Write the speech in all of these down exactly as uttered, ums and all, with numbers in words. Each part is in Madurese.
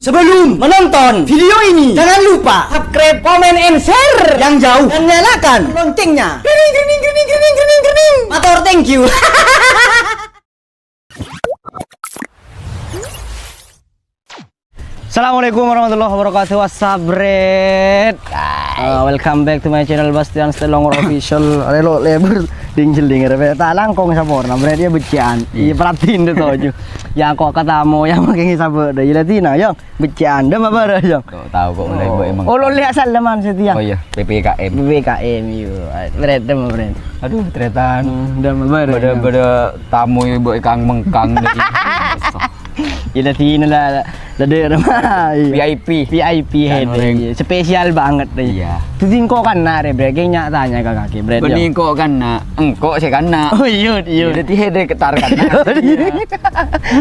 Sebelum menonton video ini, jangan lupa subscribe, komen, and share yang jauh, dan nyalakan loncengnya. Kering, kering, kering, kering, kering, kering. Mator thank you. Assalamualaikum warahmatullahi wabarakatuh. What's up, Bret? Uh, welcome back to my channel, Bastian Stelongor Official. Relo lebar ding jeling, Bret. Ta' langkong saporna, Bret, ya becce'an. Iya. Iya, perhatiin deh, toju. Ya, kok ketemu, ya, makin sabar deh. Iya, Tina, ya. Becce'an, dâ' ma' bârâ', ya. Kok tahu kok mulai, oh, mbok emang. Oh, lo lihat salaman setia. Oh iya, P P K M. P P K M, iya. Bret, dâ' ma' Bret. Aduh, tretan. Hmm, dâ' ma' bârâ', ya. Bâdâ, bâdâ tamu, ya, mbok kang mengkang. Iya, Tina lah. Lade ramai. V I P. V I P kan head, orang. Iya. Spesial banget, deh. Iya. Dâddhi engko' kanna', Re, Bret. Kèng nya' tanya ka kakè, Bret, ya. Bânnè engko' kanna', engko' sè kanna'. Oh, iya, iya. Dâddhi head ketar kanna'. Iya.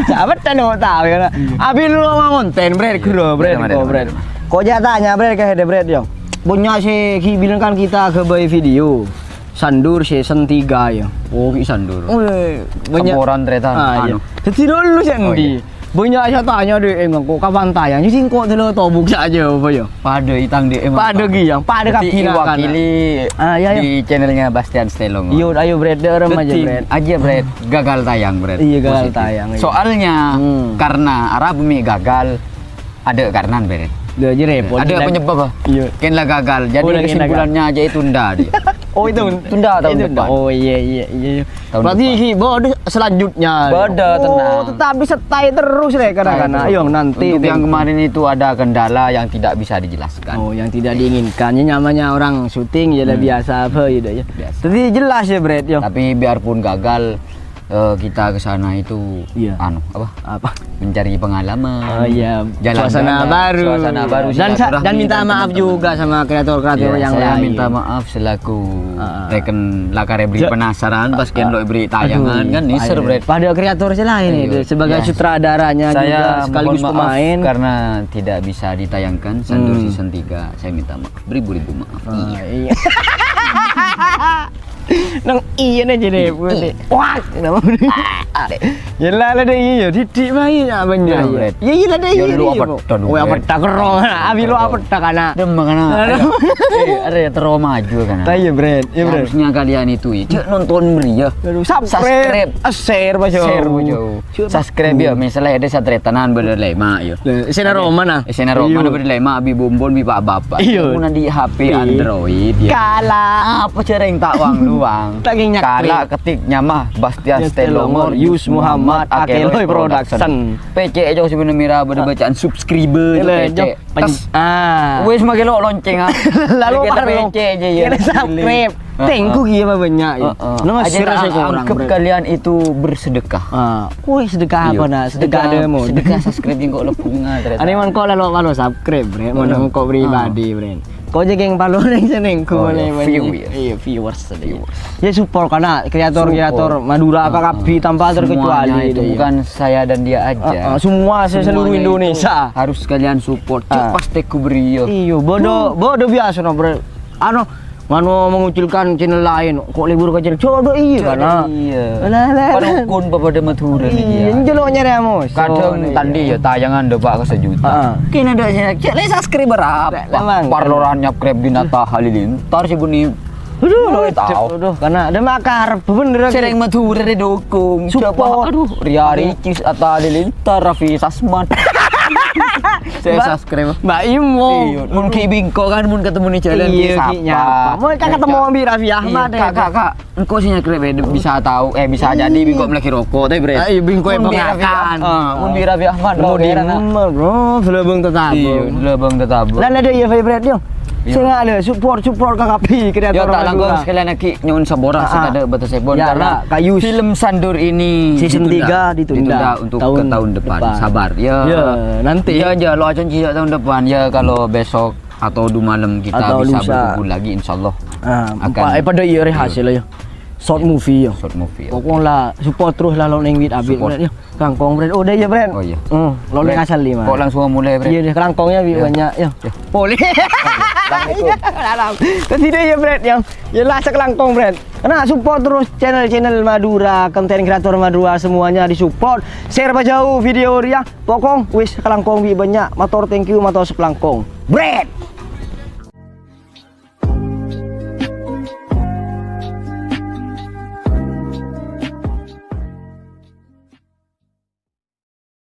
Sapa tano tahu, ya. Iya. Abi lo ngonten, Bret, iya, guru, Bret, mari, engko', mari, Bret. Mari. Kok ja' tanya, Bret, ka head, Bret, ya. Punya sè ghi' bilang kan kita ghâbây video. Sandur season tiga, ya. Oh, ghi' Sandur. Weh, banyak. Saporan tretan, ah, iya, anu. Dâddhi dulu sè endi? Oh, iya. Banyak sè tanya deh, emang kok kapan tayang? Jadi engko' dulu tobuk saja apa ya? Padâ itang deh, emang. Padâ ghi' ya, padâ. Dâddhi kabbhi diwakili, ah, iya, iya, di channelnya Bastian Stelong. Iya, ayo, Bret, dâ' rem aja, Bret. Aja, Bret. Gagal tayang, Bret. Iya, gagal tayang, iya. Positif. Soalnya, hmm, karena Arab mi gagal, ada karenan, Bret. Lha, jâ' repot. Ada penyebab, ah. Iya. Kèng la gagal. Jadi, oh, lagi kesimpulannya gagal. Aja ditunda dia. Oh, itu. Tunda tahun depan. Oh, iya, iya, iya, iya. Tahun depan. Berarti, Ki, Bo, ada selanjutnya. Bâdâ, oh, tenang. Tetap bisa stay terus, Re, kadang-kadang. Stay terus. Ayo, nanti. Untuk yang kemarin itu ada kendala yang tidak bisa dijelaskan. Oh, yang tidak diinginkan. Ini namanya orang syuting, ya, lah, hmm, biasa apa, gitu, ya. Biasa. Jadi jelas, ya, Bret, ya. Tapi biarpun gagal, eh, kita ke sana itu, iya, anu, apa? Apa? Mencari pengalaman. Oh, iya. Jalan-jalan, suasana baru. Suasana baru, dan sa-, dan silaturahmi minta maaf juga sama kreator-kreator yang lain. Iya, saya minta maaf selaku, ah, reken lakare beri penasaran pas, ah, kèng lo beri tayangan, aduh, kan, nyesel, ayo, Bret. Pada kreator sè lain itu, iya, sebagai sutradaranya juga sekaligus pemain. Saya mohon maaf karena tidak bisa ditayangkan Sandur, hmm, season tiga. Saya minta maaf. Beribu-ribu maaf. Ah, iya. Nang iya nih jadi putih. Wah, kenapa? Ah, ah. Ya lah, lah deh, iya, didik bae ya, banyak. Iya, iya, Bret. Ya, iya, lah deh, iya, lu apa, iya. Oh, apa tak kero? Abi lu apa tak, anak? Dem, makanya. Aduh. Eh, ada ya, terlalu maju, kan? Iya, Bret. Iya, Bret. Harusnya kalian itu, ya, cek nonton beri, ya. Aduh, subscribe. Subscribe. Eh, share, Mas, yo. Share, Mas, yo. Subscribe, ya, misalnya ada satretan bâdâ lèma', ya. Lah, sèna Roma, nah. Eh, sèna Roma, iya, bâdâ lèma', abi bumbun, bi pa'-bapa'. Iya. Kamu nanti H P Android, ya. Kala. Apa cara yang tak wang luang? Tak kèng nyak. Kala ketik nyama Bastian Stelongor, Yus Muhammad, Akeloy Production. P C aja sebenarnya mira bâdâ bacaan subscriber, iya, P C. Pen-, ah. Wes, make lo lonceng, ah. Lalu apa lo? P C aja, ya. Kira subscribe. Heeh. Tengku iya apa banyak, ya? Heeh. Nomor aja sira tak sih kurang, anggap Bret. Kalian itu bersedekah. Ah, woi, sedekah apa, nah? Sedekah ada mau. Sedekah subscribe yang kok lebih bunga, ternyata. Ane man kok lalu kalau subscribe, Bret. Mau nang kok pribadi, Bret. Kok aja geng palo ning seneng ku, oh, iya, mana, mana. View, ya. Iya, viewers tadi. Viewers. Ya, support karena kreator-kreator Madura, K K B tanpa terkecuali, semuanya itu, ya. Bukan saya dan dia aja. Heeh, semua seluruh Indonesia. Semuanya itu harus kalian support. Cek pas teku beri, ya. Iya, bodoh, bodoh biasa, no, Bret. Anu, mano mengucilkan channel lain, kok libur ke channel? Coba iya, kan, ah. Iya. Lah, lah, lah. Pada ukun, pada Madura nih, iya, ya. Ini jeloknya Ramos. Kadang tadi ya, tayangan ada, Pak, ke sejuta. Heeh. Kini ada sih, cek, le subscriber apa? Memang. Parloran nyabscribe di Nata Halilintar sih, Buni. Aduh, aduh, karena ada makar, bener. Sering Madura didukung. Support. Coba, aduh, Ria Ricis, Atta Halilintar, Raffi Sasman. Saya subscribe. Mbak Imo. Iya, mun ki bingko kan, mun ketemu di jalan, iya, ki sapa? Ki nyapa. Mun kan ketemu Ambi Raffi Ahmad, iya, ya, Kak, Kak, Kak. Engko sih nyekrep, eh, bisa tahu, eh, bisa jadi bingko lagi rokok, tapi, Bret. Ah, iya, bingko mun Raffi pengakan. Ah, mun Raffi Ahmad, bro, heran, ah. Bro, gelebeng tetap. Iya, gelebeng tetap. Lan ada ya, Bret, yo. Iya. Sing ada support, support K K B, kreator Madura. Yo, tak langkung sekalian lagi nyuwun sabora, sing ada batas ebon, ya, karena film Sandur ini season tiga ditunda. Ditunda untuk ke tahun depan. Sabar, ya. Ya, nanti. Ya, ya, lo aja sih tahun depan, ya, kalau besok atau du malam kita bisa berkumpul lagi, insyaallah. Ah, akan, eh, pada iya, re, hasil, ya. Short movie, ya. Short movie, ya. Pokoknya support terus lah lo neng wit abit, Bret, ya. Kelangkong, Bret. Oh, udah ya, Bret. Oh, iya. Hmm, lo neng asal lima. Kok langsung mulai, Bret? Iya, deh, kelangkongnya, Bret, banyak, ya. Ya. Boleh. Assalamualaikum. Salam. Terus dia ya, Bret, ya. Ya lah, sekelangkong, Bret. Kèng support terros channel-channel Madhurâ, konten kreator Madhurâ semuanya di-support. Share pajhâu video rèya. Pokok wis sakalangkong bi' bânnya'. Mator thank you, mator sakalangkong. Bret!